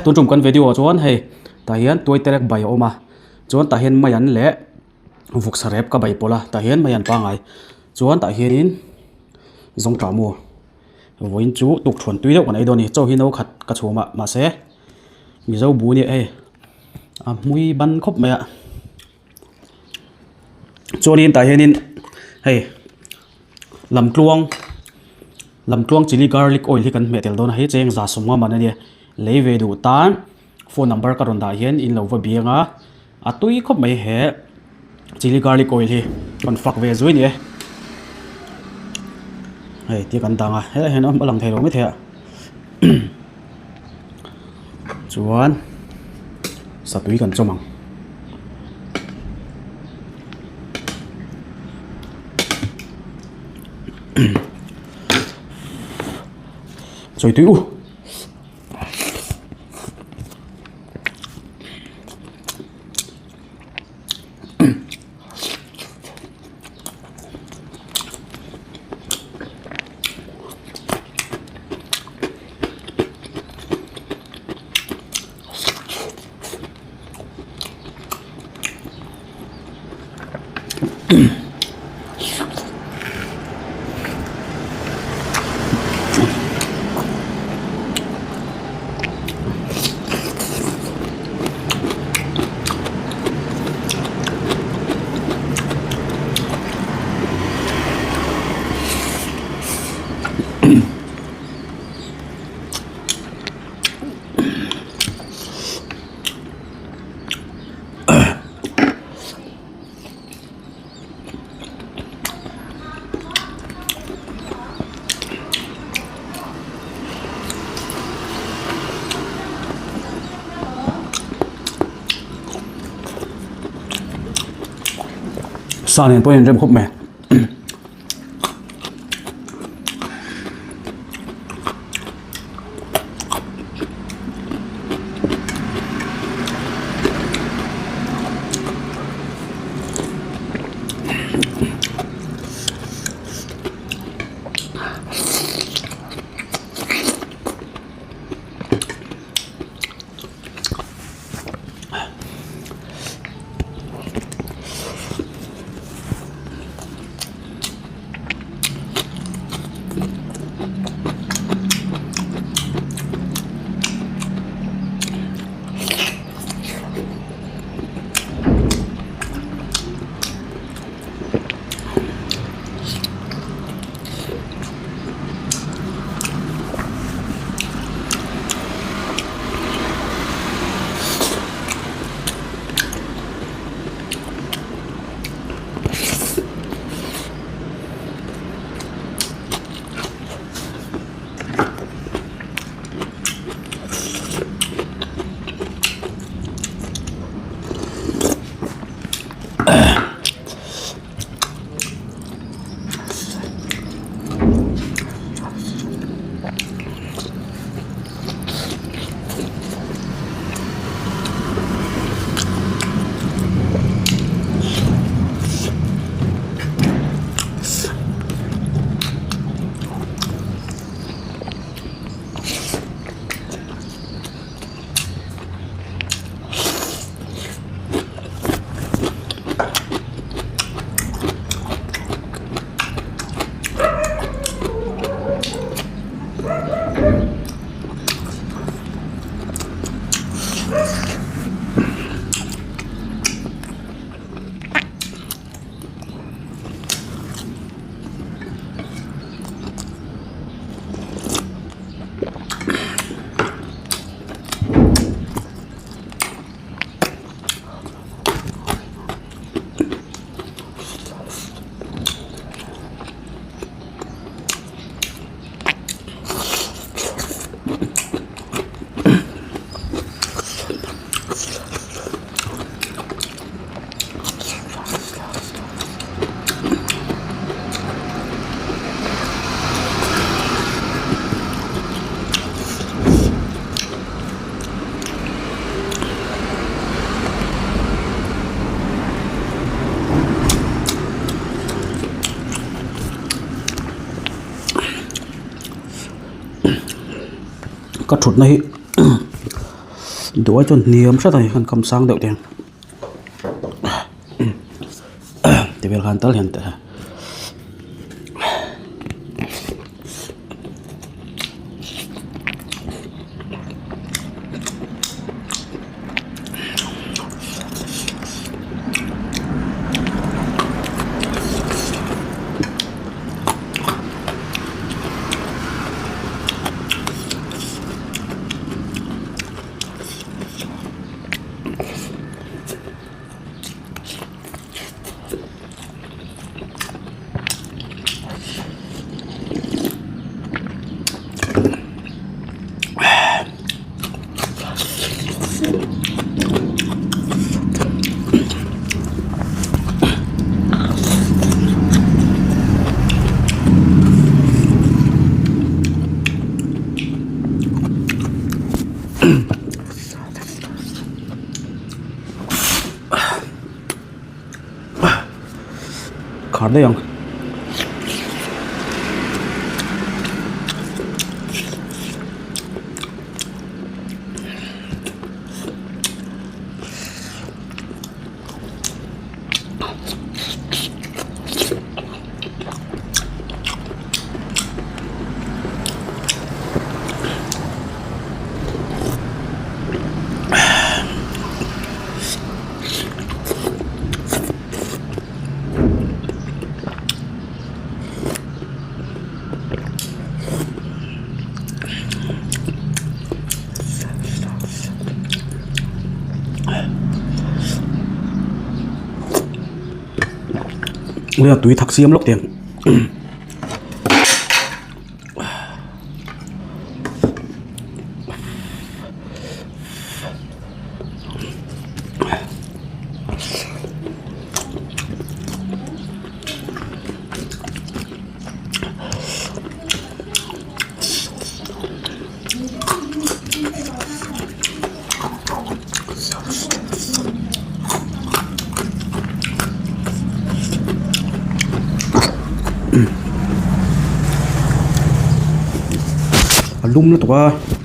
tun tum kan video ah chuan hei tah hian tuai terek bai a awm a chuan tah hian mai an leh vawksa rep ka bai pawlh a tah hian mai an pangai chuan tah hianin zawngtah maw vawiin chu tukthuan tui deuh kan ei dawn a ni chaw hi no khat ka chhum a mahse mizo bu nia hei a hmui ban khawp mai a chuanin tah hianin hei lamtluang lamtluang chilli garlic oil hi kan hmeh tel dawn a hei cheng za sawmnga man a nia lei ve duh tan phone number ka rawn dah hian in lo va biang a a tui khawp mai he chilli garlic oil hi rawn fak ve zui a ni e hei tia kan dang a helaiah hian a lang thei lo maithei a chuan satui kan chawm ang. Chawi tui u. Sa nen pawh in rem khawp mai. Ka thutna hi. Duh ai chuan hniam hret a ni han kam sang deuh te ti vel khan tal hian teh a. Khar daih ang. Tui thak siam lawk tiang. A lum lutuk a.